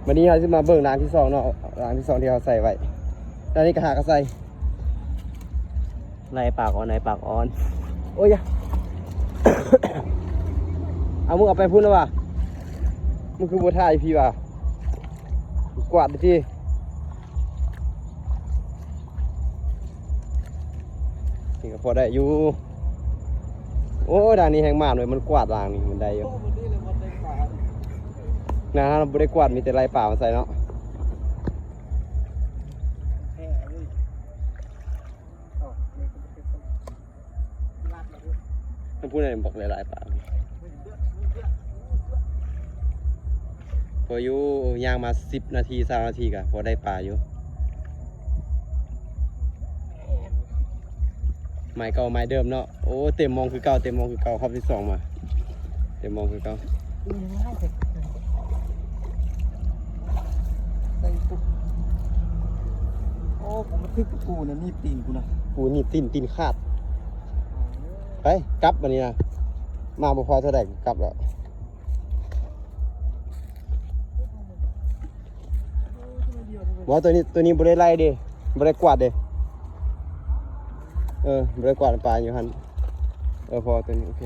ບັດນີ້ເຮົາຊິມາເບິ່ງລາງທີສອງເນາະ ລາງທີສອງທີ່ເຮົາໃສ່ໄວ້ ລາງນີ້ກໍຫາກໍໃສ່ ໄລ່ປາກອ່ອນ ໄລ່ປາກອ່ອນ ໂອ້ຍ ເອົາ ມຶງເອົາໄປພຸ້ນແລ້ວຫວາ ມຶງຄືບໍ່ຖ່າຍພີ້ຫວາ ກວາດໄປຕິ. ນີ້ກໍພໍໄດ້ຢູ່ ໂອ້ ດານນີ້ແຮງໝານເວີຍ ມັນກວາດລາງນີ້ມັນໄດ້ຢູ່ ນານເຮົາບໍ່ໄດ້ກວາດ ມີແຕ່ໄລ່ປາມາໃສ່ເນາະ ທາງພຸ້ນບັກຫຼາຍໆປາ ພໍຢູ່ ຍ່າງມາສິບນາທີ ຊາວນາທີກະພໍໄດ້ປາຢູ່ ໄມ້ເກົ່າໄມ້ເດີມເນາະ ໂອ້ ເຕັມມອງຄືເກົ່າ ເຕັມມອງຄືເກົ່າ ຮອບທີສອງມາ ເຕັມມອງຄືເກົ່າ ໂອ້ ກູມາຖືກຕະປູນະ ໜີບຕີນກູນະ ກູໜີບຕີນ ຕີນຂາດ ໄປ ກັບບັດນີ້ນະ ມາບໍ່ພໍເທົ່າໃດ ກັບແລ້ວ ບໍ່ ໂຕນີ້ ໂຕນີ້ບໍ່ໄດ້ໄລ່ເດ້ ບໍ່ໄດ້ກວາດເດ້ ເອີ ບໍ່ໄດ້ກວາດ ປາຢູ່ຫັ້ນ ເອີ ພໍ ໂຕນີ້ ໂອເຄ.